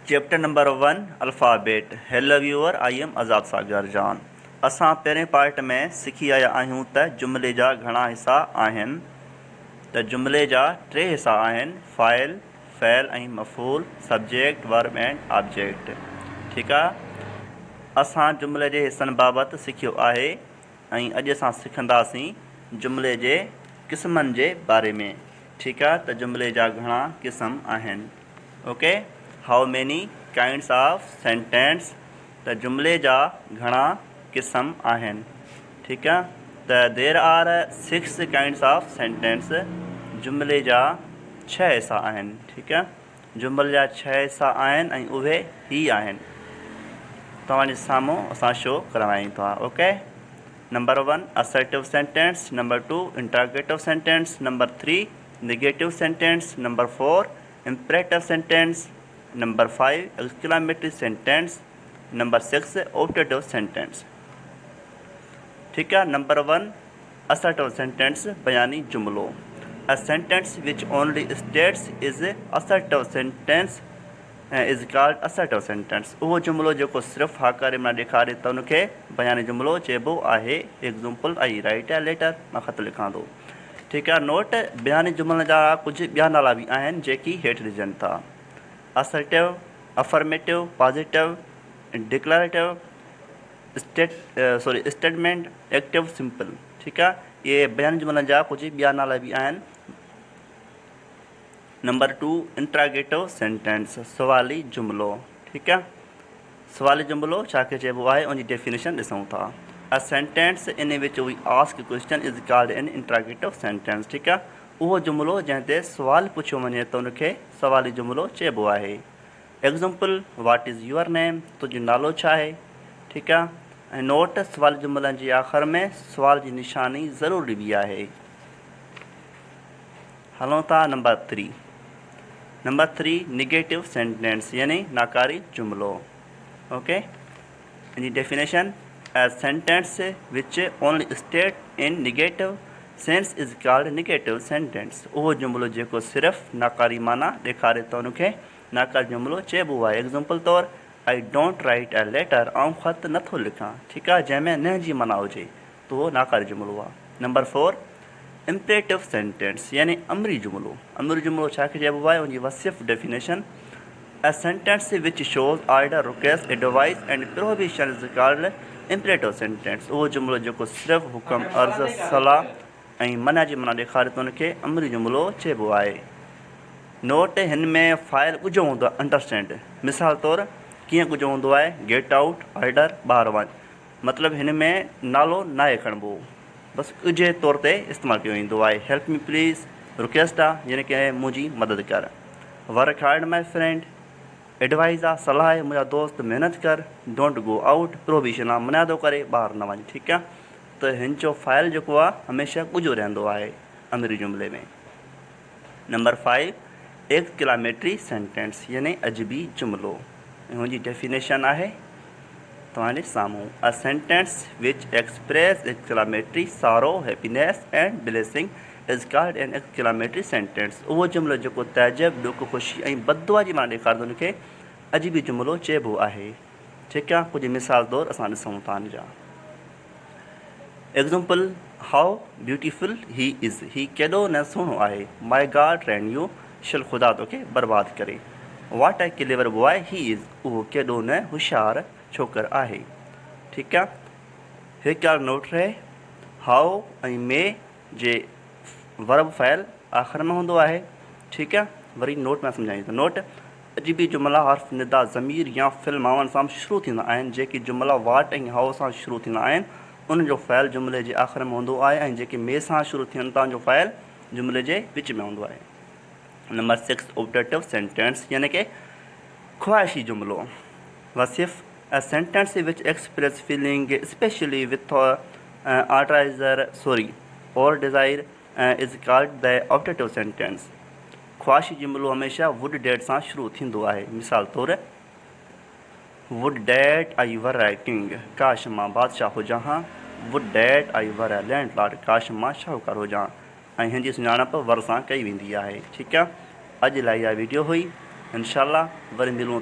Chapter number one alphabet hello viewer I am Azad Sagar Jan اسان پهرين part ۾ سکي آيا آهيون ته جملي جا گهڻا حصا آهن ته جملي جا ٽي حصا آهن فاعل فعل ۽ مفعول سبجيڪٽ ورب اينڊ آبجيڪٽ ٺيڪ آ اسان جملي جي حصن بابت سکيو آهي ۽ اڄ اسان سکنداسين جملي جي قسمن جي باري ۾ ٺيڪ آ ته جملي جا گهڻا قسم آهن okay how many kinds of sentence ته جملي جا گهڻا قسم آهن ٺيڪ آ ته there are six kinds of sentence جملي جا ڇهه حصا آهن ٺيڪ آ جمل جا ڇهه حصا آهن ۽ اهي هي آهن توهان جي سامهون اسان شو ڪروايون ٿا okay number one assertive sentence number two interrogative sentence number three negative sentence number four imperative sentence, number five exclamatory sentence, number six optative sentence. ٺيڪ آ نمبر ون اسرٽو سينٽينس بياني جملو A sentence which only states is assertive sentence is called assertive sentence اهو جملو جيڪو صرف هاڪاري معنيٰ ڏيکاري ته ان کي بياني جملو چئبو آهي Example I write a letter مان خط لکان ٿو. ٺيڪ آ نوٽ، بياني جملن جا ڪجهه ٻيا نالا به آهن جيڪي هيٺ ڏجن ٿا. Assertive, affirmative, positive, declarative, state sorry statement, active, simple. ٺيڪ آ اهي بياني جملن جا ڪجهه ٻيا نالا به آهن. نمبر ٽو انٽراگيٽو سينٽينس سوالي جملو. ٺيڪ آ سوالي جملو ڇا کي چئبو آهي ان جي ڊيفينيشن ڏسون ٿا. A sentence in which we ask question is called an interrogative sentence ٺيڪ آ اهو جملو جنهن تي سوال پڇيو وڃي ته ان کي سوالي جملو چئبو آهي. Example What is your name تنهنجو نالو ڇا آهي ٺيڪ آ ۽ نوٽ سوالي جملن جي آخر ۾ سوال جي نشاني ضرور ڏبي آهي. هلون ٿا number three number three negative sentence يعني ناڪاري جملو اوڪي ان جي definition a sentence which only state in negative sense is called negative sentence اهو جملو جيڪو صرف ناڪاري معنيٰ ڏيکاري ته ان کي ناڪاري جملو چئبو آهي ايگزامپل طور I don't write a letter آئون خط نٿو لکان ٺيڪ آهي جنهن ۾ نه جي معنيٰ هجي ته اهو ناڪاري جملو آهي. نمبر فور امپريٽو سينٽينس يعني امري جملو. امري جملو ڇا کي چئبو آهي ان جي وصف، Definition، A sentence which shows order, request, advice and prohibition is called imperative sentence. اهو جملو جيڪو صرف حڪم، عرض، صلاح ۽ منع جي معنيٰ ڏيکاري ته ان کي امري جملو چئبو آهي. نوٽ، هن ۾ فاعل ڳجهو هوندو آهي، Understand. مثال طور ڪيئن ڳجهو هوندو آهي، Get out، Order، ٻاهر وڃ. مطلب هن ۾ نالو ناهي کڻبو بس ڳجهي طور تي استعمال ڪيو ويندو آهي هيلپ مي پليز رڪويسٽ آ يعني ڪي منهنجي مدد ڪر work hard my friend advice آ صلاح آهي منهنجا دوست محنت ڪر don't go out prohibition آ منع ٿو ڪري ٻاهر نه وڃ ٺيڪ آ ته هن جو فاعل جيڪو آ هميشه ڳجهو رهندو آهي امري جملي ۾ نمبر فائيو ايڪسڪلاميٽري سينٽينس يعني عجبي جملو ۽ هن جي ڊيفينيشن آهي توهان جي سامهون A sentence which express exclamatory sorrow, happiness and blessing is called an exclamatory sentence. اهو جملو جيڪو تعجب، ڏک، خوشي ۽ بددعا جي معنيٰ ڏيکاري ٿو ان کي عجيبي جملو چئبو آهي. ٺيڪ آهي ڪجهه مثال طور اسان ڏسون ٿا ان جا. Example, How beautiful he is هي ڪيڏو نه سهڻو آهي. My God ruin you شل خدا توکي برباد ڪري. What a clever boy he is اهو ڪيڏو نه هوشيار ڇوڪر آهي. ٺيڪ آ. هڪ ڳالهه نوٽ رهي How ۽ May جي ورب فعل آخر ۾ هوندو آهي. ٺيڪ آ. وري نوٽ ۾ سمجهايون ٿا. نوٽ، اڄ به جملا حرف ندا، ضمير يا فعل معاون سان شروع ٿيندا آهن. جيڪي جملا واٽ ۽ هائو سان شروع ٿيندا آهن، انهن جو فعل جملي جي آخر ۾ هوندو آهي ۽ جيڪي مي سان شروع ٿين ٿا، ان جو فعل جملي جي وچ ۾ هوندو آهي. نمبر سڪس اوبٽيٽو سينٽينس يعني ڪي خواهشي جملو. وصف، A sentence which express feeling especially with artizer sorry or desire is called the optative sentence. خواهشي جملو هميشه would that سان شروع ٿيندو آهي. مثال طور، Would that I were a king، ڪاش مان بادشاهه هجان ها. Would that I were a landlord، ڪاش مان شاهوڪار هجان. ۽ هن جي سڃاڻپ ور سان ڪئي ويندي آهي. ٺيڪ آ. اڄ لاء اها ويڊيو هئي. انشاء الله وري ملون.